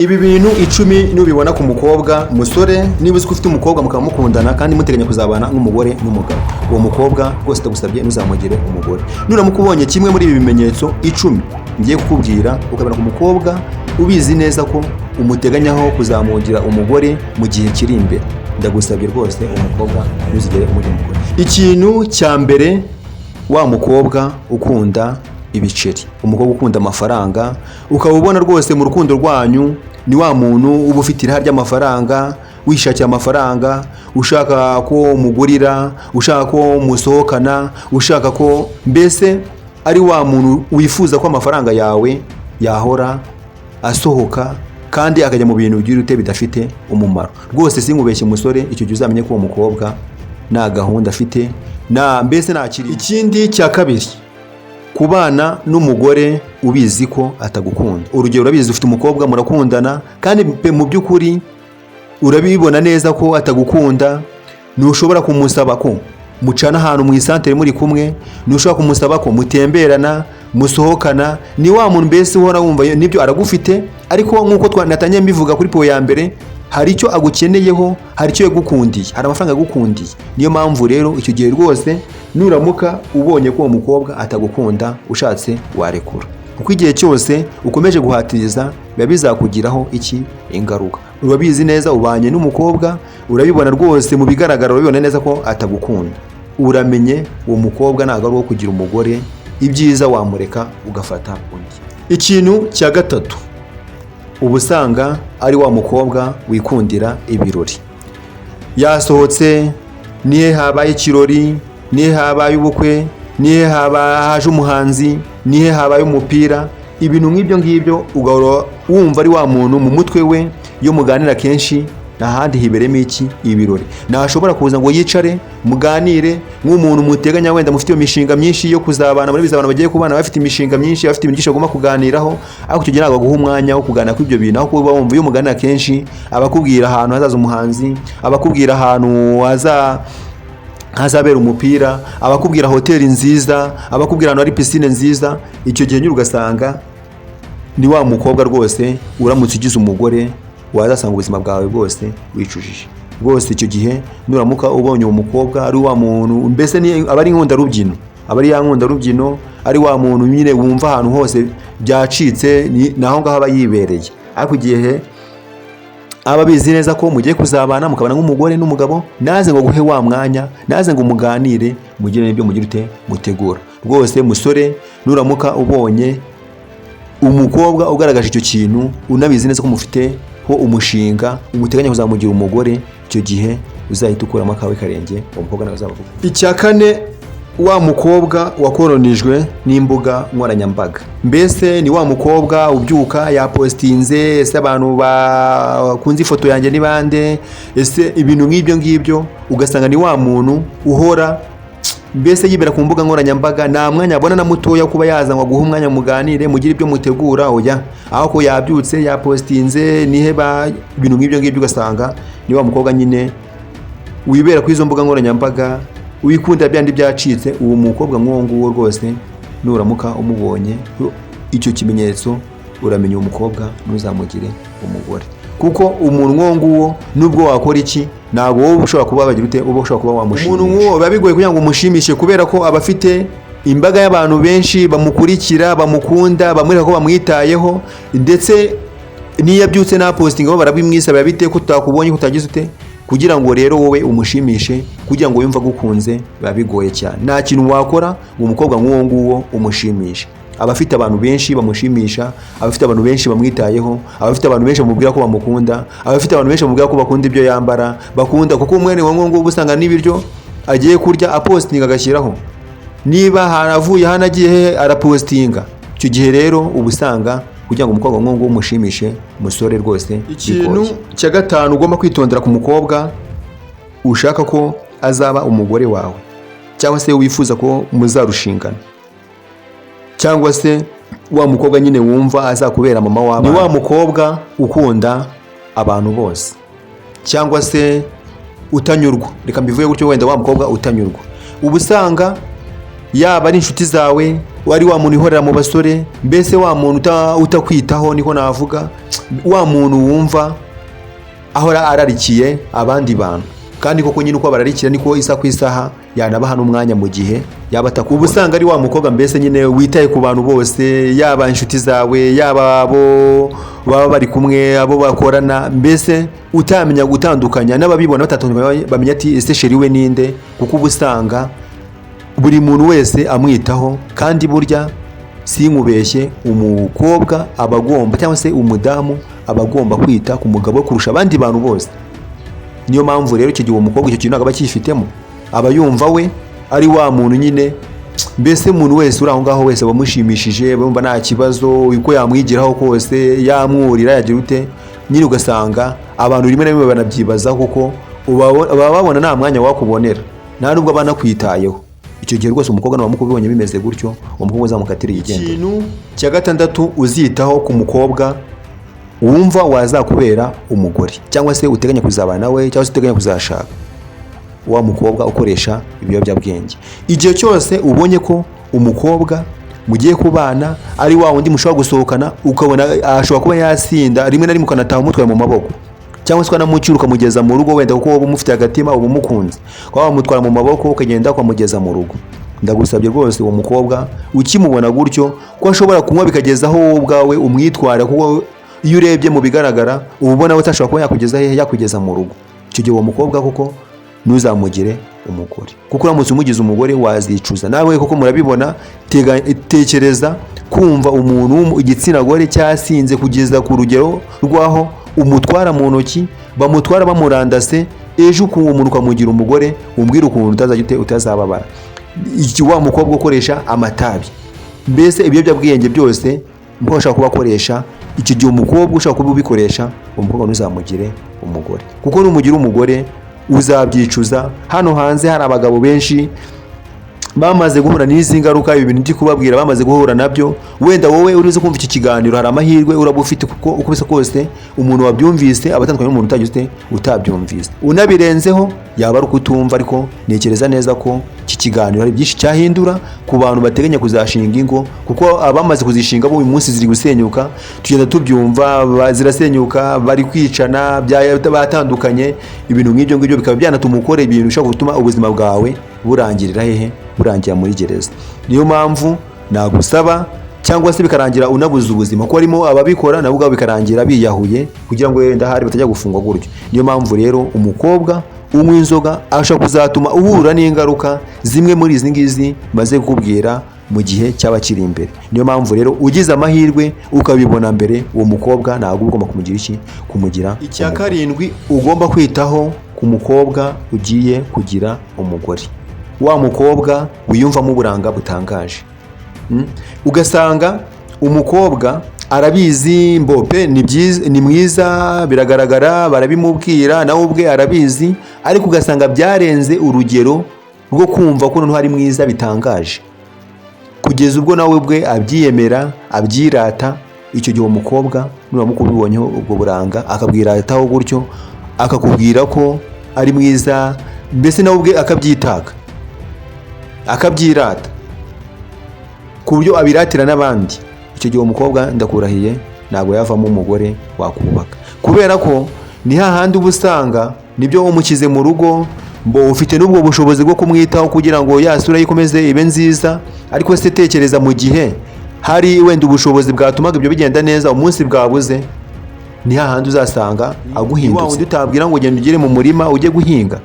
Ibi bintu 10 nubibona ku mukobwa, musore, niba uzi ko ufite umukobwa mukaba mukundana kandi muteganya kuzabana nk'umugore n'umugabo, uwo mukobwa rwose ndagusabye ntuzamugire umugore. Nuramuka ubonye kimwe muri ibi bimenyetso 10 ngiye kukubwira, ukabona ku mukobwa ubizi neza ko umuteganyaho kuzamugira umugore mu gihe kiri imbere, ndagusabye rwose umukobwa ntuzigere umugira umugore. Ikintu cya mbere, wa mukobwa ukunda ibiceri, umukobwa ukunda amafaranga, ukaba ubona rwose mu rukundo rwanyu ni wa muntu uba ufite iraha ry'amafaranga, wishakira amafaranga, ushaka ko mugurira, ushaka ko musohokana, ushaka ko mbese ari wa muntu wifuza ko amafaranga yawe yahora asohoka kandi akajya mu bintu bigira ute bidafite umumaro. Rwose sinkubeshye umusore, icyo gihe uzamenye ko uwo mukobwa nta gahunda afite, nta mbese nta kiri. Ikindi cya kabiri, kubana n'umugore ubizi ko atagukunda. Urugero, urabizi ufite umukobwa murakundana, kandi pe mu by'ukuri urabibona neza ko atagukunda. Ntushobora kumusaba ko mucana ahantu mu isantere muri kumwe, ntushobora kumusaba ko mutemberana, musohokana. Ni wa muntu mbese uhora wumva nibyo aragufite, ariko nk'uko natangiye mbivuga kuri point ya mbere, hari icyo agukeneyeho, hari icyo yagukundiye, hari amafaranga yagukundiye. Niyo mpamvu rero icyo gihe rwose nuramuka ubonye ko uwo mukobwa atagukunda, ushatse warekura, kuko igihe cyose ukomeje guhatiriza biba bizakugiraho iki? Ingaruka. Urabizi neza ubanye n'umukobwa, urabibona rwose mu bigaragara, urabibona neza ko atagukunda. Uramenye uwo mukobwa ntabwo ari uwo kugira umugore, ibyiza wamureka ugafata undi. Ikintu cya gatatu, uba usanga ari wa mukobwa wikundira ibirori. Yasohotse, nihe habaye ikirori, nihe habaye ubukwe, nihe haba haje umuhanzi, nihe habaye umupira, ibintu nk'ibyo ngibyo, ugahora wumva ari wa muntu mu mutwe we iyo muganira kenshi nta handi hiberemo iki? Ibirori. Ntashobora kuza ngo yicare muganire nk'umuntu muteganya wenda mufite iyo mishinga myinshi yo kuzabana. Muri abantu bagiye kubana bafite imishinga myinshi, bafite ibintu byinshi bagomba kuganiraho, ariko icyo gihe ntabwo aguha umwanya wo kuganira kuri ibyo bintu, aho kuba wumva iyo muganira kenshi abakubwira ahantu hazaza umuhanzi, abakubwira ahantu hazabera umupira, abakubwira hoteli nziza, abakubwira ahantu hari pisine nziza. Icyo gihe nyine ugasanga ni wa mukobwa rwose uramutse ugize umugore wazasanga ubuzima bwawe bwose wicujije rwose. Icyo gihe nuramuka ubonye uwo mukobwa ari wa muntu mbese aba ari inkundarubyino, aba ari ya nkundarubyino, ari wa muntu nyine wumva ahantu hose byacitse, ni aho ngaho aba yibereye. Ariko igihe aba abizi neza ko mugiye kuzabana, mukabana nk'umugore n'umugabo, naze ngo guhe wa mwanya, naze ngo muganire, mugire n'ibyo mugira ute mutegura. Rwose musore, nuramuka ubonye umukobwa ugaragaje icyo kintu, unabizi neza ko mufite ho umushinga umuteganya kuzamugira umugore, icyo gihe uzahita ukuramo akawe karenge, uwo mukobwa nawe azaba. Icya kane, wa mukobwa wakoronijwe n'imbuga nkoranyambaga. Mbese ni wa mukobwa ubyuka yapostinze: "Ese abantu bakunze ifoto yanjye ni bande? Ese?" Ibintu nk'ibyo ngibyo. Ugasanga ni wa muntu uhora mbese yibera ku mbuga nkoranyambaga, nta mwanya abona na mutoya kuba yaza ngo aguhe umwanya muganire, mugire ibyo mutegura. Oya, aho ko yabyutse yapostinze niheba, ibintu nk'ibyo ngibyo. Ugasanga ni wa mukobwa nyine wibera kuri izo mbuga nkoranyambaga, wikundira byandi byacitse. Uwo mukobwa nk'uwo nguwo rwose nuramuka umubonye icyo kimenyetso, uramenya uwo mukobwa ntuzamugire umugore, kuko umuntu nk'uwo nguwo nubwo wakora iki, ntabwo wowe ushobora kuba wagira ute, uba ushobora kuba wamushimisha. Umuntu nk'uwo biba bigoye kugira ngo umushimishe, kubera ko aba afite imbaga y'abantu benshi bamukurikira, bamukunda, bamwereka ko bamwitayeho. Ndetse n'iyo abyutse nta postinga bo barabimwisaba: "Bite ko tutakubonye, ko utagize ute?" Kugira ngo rero wowe umushimishe, kugira ngo yumve agukunze, biba bigoye cyane. Nta kintu wakora ngo umukobwa nk'uwo nguwo umushimishe. Aba afite abantu benshi bamushimisha, aba afite abantu benshi bamwitayeho, aba afite abantu benshi bamubwira ko bamukunda, aba afite abantu benshi bamubwira ko bakunda ibyo yambara, bakunda kuko umwene wa nguwo usanga n'ibiryo agiye kurya apostinga agashyiraho, niba haravuye hano agiye hehe arapostinga. Icyo gihe rero uba usanga kugira ngo umukobwa nk'uwo nguwo umushimishe, umusore, rwose Ikintu bigoye. Cya gatanu ugomba kwitondera ku mukobwa ushaka ko azaba umugore wawe, cyangwa se wifuza ko muzarushingana, cyangwa se wa mukobwa nyine wumva azakubera mama w'abana, ni wa mukobwa ukunda abantu bose, cyangwa se utanyurwa. Reka mbivuge gutyo wenda, wa mukobwa utanyurwa, uba usanga Yaba ari inshuti zawe, wari wa muntu ihorera mu basore, mbese wa muntu utakwitaho, niko navuga, wa muntu wumva ahora ararikiye abandi bantu. Kandi koko nyine uko bararikira niko isa ku isaha yanabaha n'umwanya mu gihe yaba atakubona. Uba usanga ari wa mukobwa mbese nyine witaye ku bantu bose, yaba inshuti zawe, yaba abo baba bari kumwe, abo bakorana, mbese utamenya gutandukanya n'ababibona batatandukanya bamenya ati: "Ese chéri we ninde?" Kuko uba usanga buri muntu wese amwitaho. Kandi burya sinkubeshye, umukobwa aba agomba, cyangwa se umudamu aba agomba kwita ku mugabo kurusha abandi bantu bose. Niyo mpamvu rero icyo gihe uwo mukobwa icyo kintu ntabwo aba akifitemo, aba yumva we ari wa muntu nyine, mbese umuntu wese uri aho ngaho wese wamushimishije, bumva nta kibazo, uko yamwigiraho kose, yamwurira, yagira ute nyine, ugasanga abantu rimwe na rimwe banabyibazaho, kuko baba babona nta mwanya wakubonera, nta nubwo aba anakwitayeho. Icyo gihe rwose umukobwa nubonye bimeze gutyo, uwo mukobwa uzamukatira yigendera. Ikintu cya gatandatu uzitaho ku mukobwa wumva wazakubera umugore, cyangwa se uteganya kuzabana nawe, cyangwa se uteganya kuzashaka, wa mukobwa ukoresha ibiyobyabwenge. Igihe cyose ubonye ko umukobwa mugiye kubana ari wa wundi mushobora gusohokana, ukabona ashobora kuba yasinda, rimwe na rimwe ukanataha umutwaye mu maboko, cyangwa se ukanamucyura ukamugeza mu rugo, wenda kuko wowe umufitiye agatima, uba umukunze, ukaba wamutwara mu maboko ukagenda ukamugeza mu rugo, ndagusabye rwose, uwo mukobwa ukimubona gutyo ko ashobora kunywa bikageza aho wowe ubwawe umwitwara, kuko iyo urebye mu bigaragara uba ubona we atashobora kuba yakugeza hehe, yakugeza mu rugo, icyo gihe uwo mukobwa koko ntuzamugire umugore, kuko uramutse umugize umugore wazicuza nawe. Koko murabibona, tekereza kumva umuntu igitsina gore cyasinze kugeza ku rugero rw'aho umutwara mu ntoki, bamutwara bamurandase, ejo ukuntu umuntu ukamugira umugore, umbwira ukuntu utazajya ute, utazababara. Iki wa mukobwa ukoresha amatabi, mbese ibiyobyabwenge byose umukobwa ashobora kuba akoresha, icyo gihe umukobwa ushobora kuba ubikoresha, uwo mukobwa ntuzamugire umugore, kuko numugira umugore uzabyicuza. Hano hanze hari abagabo benshi bamaze guhura n'izi ngaruka, ibi bintu ndi kubabwira bamaze guhura nabyo. Wenda wowe urize kumva iki kiganiro, hari amahirwe uraba ufite, kuko uko bisa kose umuntu wabyumvise aba atandukanye n'umuntu utagize utabyumvise. Unabirenzeho yaba ari ukutumva, ariko ntekereza neza ko iki kiganiro hari byinshi cyahindura ku bantu bateganya kuzashinga ingo, kuko abamaze kuzishinga bo uyu munsi ziri gusenyuka, tugenda tubyumva, zirasenyuka, bari kwicana, batandukanye, ibintu nk'ibyo ngibyo bikaba byanatuma ukora ibintu bishobora gutuma ubuzima bwawe burangirira hehe? Burangira muri gereza. Niyo mpamvu nagusaba, cyangwa se bikarangira unabuze ubuzima, kuko harimo ababikora nabo ubwabo bikarangira biyahuye kugira ngo wenda hari batajya gufungwa gutyo. Niyo mpamvu rero umukobwa unywa inzoga ashobora kuzatuma uhura n'ingaruka zimwe muri izi ngizi maze kukubwira mu gihe cyaba kiri imbere. Niyo mpamvu rero ugize amahirwe ukabibona mbere, uwo mukobwa ntabwo uba ugomba kumugira iki, kumugira. Icya karindwi ugomba kwitaho ku mukobwa ugiye kugira umugore, wa mukobwa wiyumvamo uburanga butangaje. Ugasanga umukobwa arabizi mbope ni byiza, ni mwiza, biragaragara, barabimubwira, nawe ubwe arabizi, ariko ugasanga byarenze urugero rwo kumva ko noneho ari mwiza bitangaje, kugeza ubwo nawe ubwe abyiyemera, abyirata. Icyo gihe uwo mukobwa nuramuka ubibonyeho ubwo buranga, akabwirataho gutyo, akakubwira ko ari mwiza, mbese nawe ubwe akabyitaka, akabyirata ku buryo abiratira n'abandi, icyo gihe uwo mukobwa ndakurahiye ntabwo yavamo umugore wakubaka, kubera ko ni hahandi uba usanga nibyo umushyize mu rugo, mbo ufite n'ubwo bushobozi bwo kumwitaho kugira ngo ya sura ye ikomeze ibe nziza. Ariko se tekereza mu gihe hari wenda ubushobozi bwatumaga ibyo bigenda neza, umunsi bwabuze, ni hahandi uzasanga aguhindutse. Wa wundi utabwira ngo genda ugere mu murima ujye guhinga,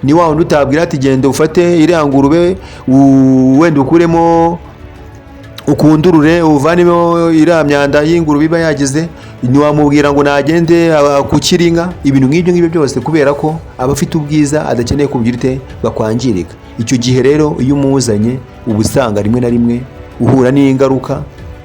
ni wa wundi utabwira ati: "Genda ufate iriya ngurube, wenda ukuremo, ukundurure, uvanemo iriya myanda y'ingurube iba yagize." Ntiwamubwira ngo nagende akukire inka, ibintu nk'ibyo ngibyo byose, kubera ko aba afite ubwiza adakeneye kugira ute, bakwangirika. Icyo gihe rero iyo umuzanye uba usanga rimwe na rimwe uhura n'ingaruka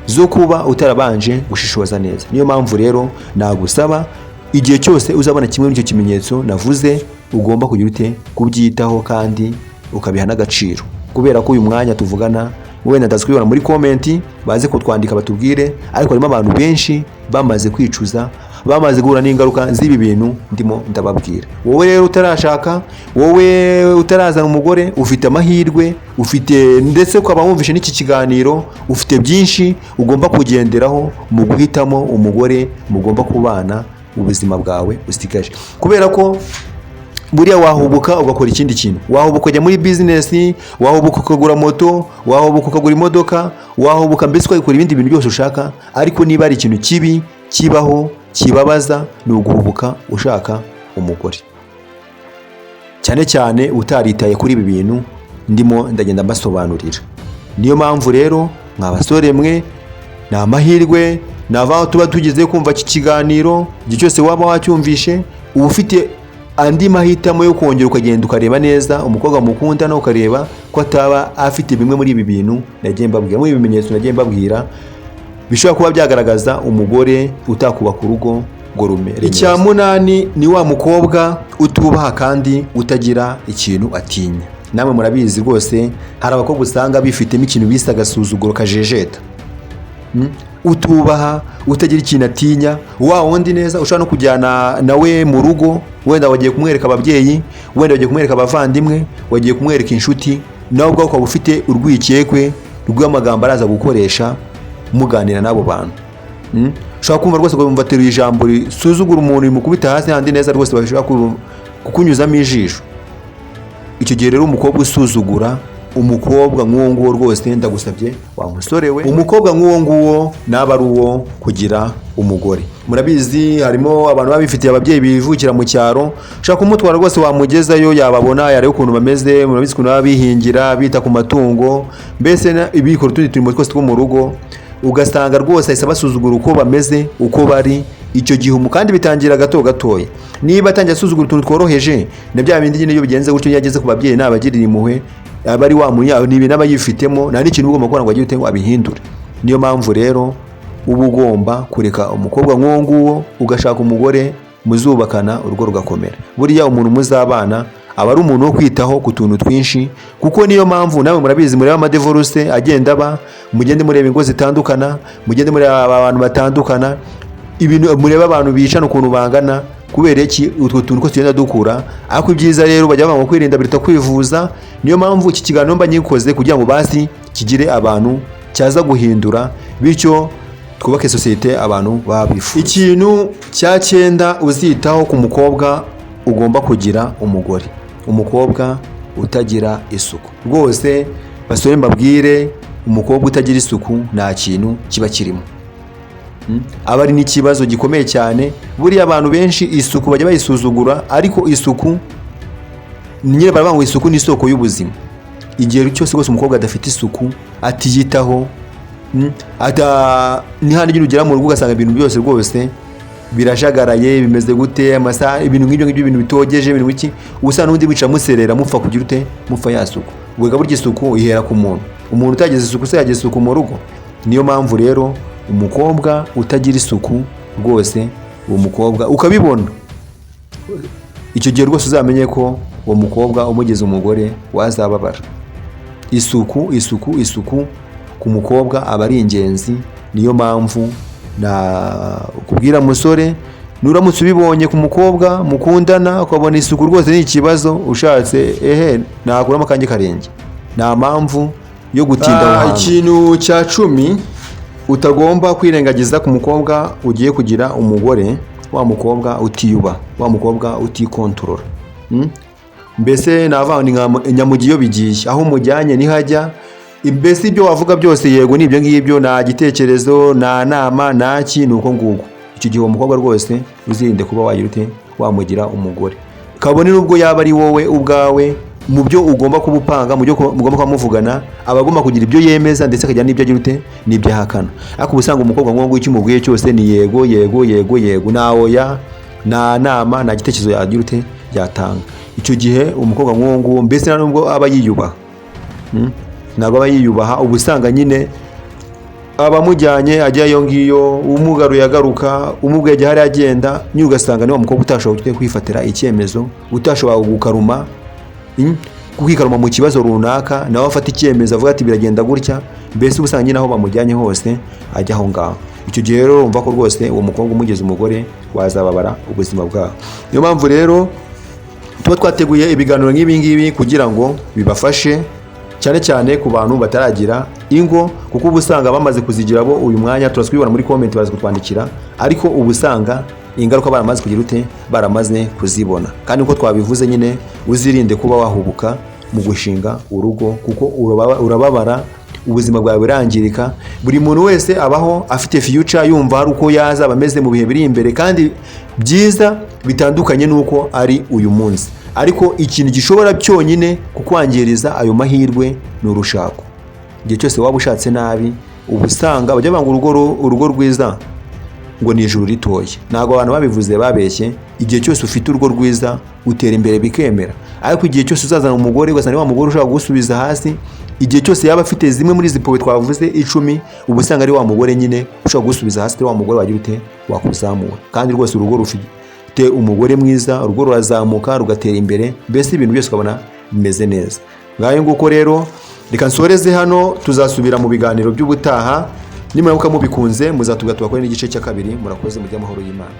zo kuba utarabanje gushishoza neza. Niyo mpamvu rero nagusaba, igihe cyose uzabona kimwe muri icyo kimenyetso navuze, ugomba kugira ute, kubyitaho kandi ukabiha n'agaciro, kubera ko uyu mwanya tuvugana, wenda ndaza kubibona muri comment, baze kutwandika batubwire, ariko harimo abantu benshi bamaze kwicuza. bamaze guhura n'ingaruka z'ibi bintu ndimo ndababwira. Wowe rero utarashaka, wowe utarazana umugore, ufite amahirwe, ufite ndetse ukaba wumvishe n'iki kiganiro, ufite byinshi ugomba kugenderaho mu guhitamo umugore mugomba kubana ubuzima bwawe busigaje. Kubera ko buriya wahubuka ugakora ikindi kintu, wahubuka ukajya muri bizinesi, wahubuka ukagura moto, wahubuka ukagura imodoka, wahubuka mbese ukagura ibindi bintu byose ushaka. Ariko niba ari ikintu kibi kibaho kibabaza, ni uguhubuka ushaka umugore, cyane cyane utaritaye kuri ibi bintu ndimo ndagenda mbasobanurira. Niyo mpamvu rero, mwa basore mwe, ni amahirwe nava aho tuba tugeze kumva iki kiganiro. Igihe cyose waba wacyumvishe, uba ufite andi mahitamo yo kongera ukagenda ukareba neza umukobwa mukundana, ukareba ko ataba afite bimwe muri ibi bintu nagiye mbabwira, muri ibi bimenyetso nagiye mbabwira bishobora kuba byagaragaza umugore utakubaka urugo ngo rumere. Icya munani ni wa mukobwa utubaha kandi utagira ikintu atinya. Namwe murabizi rwose, hari abakobwa usanga bifitemo ikintu bise agasuzuguro kajejeta. Utubaha, utagira ikintu atinya, wa wundi neza ushobora no kujyana nawe mu rugo, wenda wagiye kumwereka ababyeyi, wenda wagiye kumwereka abavandimwe, wagiye kumwereka inshuti, nawe ubwawe ukaba ufite urwikekwe rw'amagambo araza gukoresha muganira n'abo bantu. Ushobora kumva rwose ngo ateruye ijambo risuzugura umuntu, rimukubita hasi handi neza rwose bashobora kukunyuzamo ijisho. Icyo gihe rero, umukobwa usuzugura, umukobwa nk'uwo nguwo rwose ndagusabye wa musore we, umukobwa nk'uwo nguwo naba ari uwo kugira umugore. Murabizi, harimo abantu baba bifitiye ababyeyi bivukira mu cyaro, ushaka kumutwara rwose, wamugezayo yababona, yareba ukuntu bameze. Murabizi ukuntu baba bihingira, bita ku matungo, mbese bikora utundi turimo twose two mu rugo, ugasanga rwose ahise abasuzugura uko bameze, uko bari. Icyo gihe kandi bitangira gato gatoya. Niba atangiye asuzugura utuntu tworoheje, na bya bindi nyine, iyo bigenze gutyo, iyo ageze ku babyeyi nabagirira impuhwe, aba ari wa muntu, ni ibintu aba yifitemo, nta n'ikintu ugomba gukora ngo agire ute, ngo abihindure. Niyo mpamvu rero uba ugomba kureka umukobwa nk'uwo nguwo, ugashaka umugore muzubakana urugo rugakomera. Buriya umuntu muzabana aba ari umuntu wo kwitaho ku tuntu twinshi, kuko niyo mpamvu nawe murabizi, mureba amadivorce agenda aba, mugende mureba ingo zitandukana, mugende mureba abantu batandukana, ibintu mureba abantu bicana ukuntu bangana. Kubera iki? Utwo tuntu ko tugenda dukura. Ariko ibyiza rero, bajya bavuga ngo kwirinda biruta kwivuza. Niyo mpamvu iki kiganiro mba nyikoze kugira ngo basi kigire abantu cyaza guhindura, bityo twubake sosiyete abantu baba bifuza. Ikintu cya cyenda uzitaho ku mukobwa ugomba kugira umugore: umukobwa utagira isuku. Rwose basore mbabwire, umukobwa utagira isuku nta kintu kiba kirimo, aba ari n'ikibazo gikomeye cyane. Buriya abantu benshi isuku bajya bayisuzugura, ariko isuku nyine baravuga ngo isuku ni isoko y'ubuzima. Igihe cyose rwose umukobwa adafite isuku, atiyitaho, ni handi nyine ugera mu rugo ugasanga ibintu byose rwose birajagaraye, bimeze gute, amasaha, ibintu nk'ibyo ngibyo, ibintu bitogeje, ibintu biki, usa n'undi wica muserera, mupfa kugira ute, mupfa ya suku. Ubwo burya isuku ihera ku muntu. Umuntu utagize isuku se yagize isuku mu rugo? Niyo mpamvu rero umukobwa utagira isuku rwose, uwo mukobwa ukabibona, icyo gihe rwose uzamenye ko uwo mukobwa umugize umugore wazababara. Isuku, isuku, isuku ku mukobwa aba ari ingenzi. Niyo mpamvu nakubwira musore, nuramutse ubibonye ku mukobwa mukundana, ukabona isuku rwose ni ikibazo, ushatse ehe nakuramo akange karenge, nta mpamvu yo gutinda aho hantu. Ikintu cya 10 utagomba kwirengagiza ku mukobwa ugiye kugira umugore: wa mukobwa utiyubaha, wa mukobwa utikontorora. Mbese navuga ni nka nyamugiye iyo bigiye, aho umujyanye nihajya. Mbese ibyo wavuga byose, yego ni ibyo ngibyo, nta gitekerezo, nta nama, nta ki, ni uko nguko. Icyo gihe uwo mukobwa rwose uzirinde kuba wagira ute, wamugira umugore, kabone n'ubwo yaba ari wowe ubwawe. Mu byo ugomba kuba upanga, mu byo mugomba kuba muvugana, aba agomba kugira ibyo yemeza, ndetse akagira n'ibyo agira ute, n'ibyo ahakana. Ariko uba usanga umukobwa nk'uwo nguwo icyo umubwiye cyose ni yego, yego, yego, yego, nta oya, nta nama, nta gitekerezo yagira ute, yatanga. Icyo gihe umukobwa nk'uwo nguwo mbese nta nubwo aba yiyubaha. Ntabwo aba yiyubaha. Uba usanga nyine abamujyanye ajya iyo ngiyo, umugaruye agaruka, umubwiye ajya hariya agenda nyine. Ugasanga ni wa mukobwa utashobora kwifatira icyemezo, utashobora gukaruma, kwikaruma mu kibazo runaka, nawe afata icyemezo avuga ati biragenda gutya. Mbese uba usanga nyine aho bamujyanye hose ajya aho ngaho. Icyo gihe rero urumva ko rwose uwo mukobwa umugize umugore wazababara ubuzima bwawe. Niyo mpamvu rero tuba twateguye ibiganiro nk'ibi ngibi kugira ngo bibafashe, cyane cyane ku bantu bataragira ingo, kuko uba usanga bamaze kuzigira bo uyu mwanya turazibona muri comment, baraza kutwandikira, ariko uba usanga ingaruka baramaze kugira ute? Baramaze kuzibona. Kandi uko twabivuze nyine, uzirinde kuba wahubuka mu gushinga urugo, kuko urababara, ubuzima bwawe burangirika. Buri muntu wese abaho afite future, yumva hari uko yazaba ameze mu bihe biri imbere kandi byiza bitandukanye n'uko ari uyu munsi. Ariko ikintu gishobora cyonyine kukwangiriza ayo mahirwe ni urushako. Igihe cyose waba ushatse nabi, uba usanga bajya bavuga ngo urugo rwiza ngo ni ijuru ritoya. Ntabwo abantu babivuze babeshye. Igihe cyose ufite urugo rwiza utera imbere bikemera, ariko igihe cyose uzazana umugore ugasanga ni wa mugore ushobora kugusubiza hasi, igihe cyose yaba afite zimwe muri izi points twavuze 10, uba usanga ari wa mugore nyine ushobora kugusubiza hasi, wa mugore wagira ute? Wakuzamura. Kandi rwose urugo rufite umugore mwiza, urugo rurazamuka, rugatera imbere, mbese ibintu byose ukabona bimeze neza. Ngayo nguko rero, reka nsoreze hano, tuzasubira mu biganiro by'ubutaha. Nimuramuka mubikunze muzatubwira tubakore n'igice cya kabiri. Murakoze, mujye amahoro y'Imana.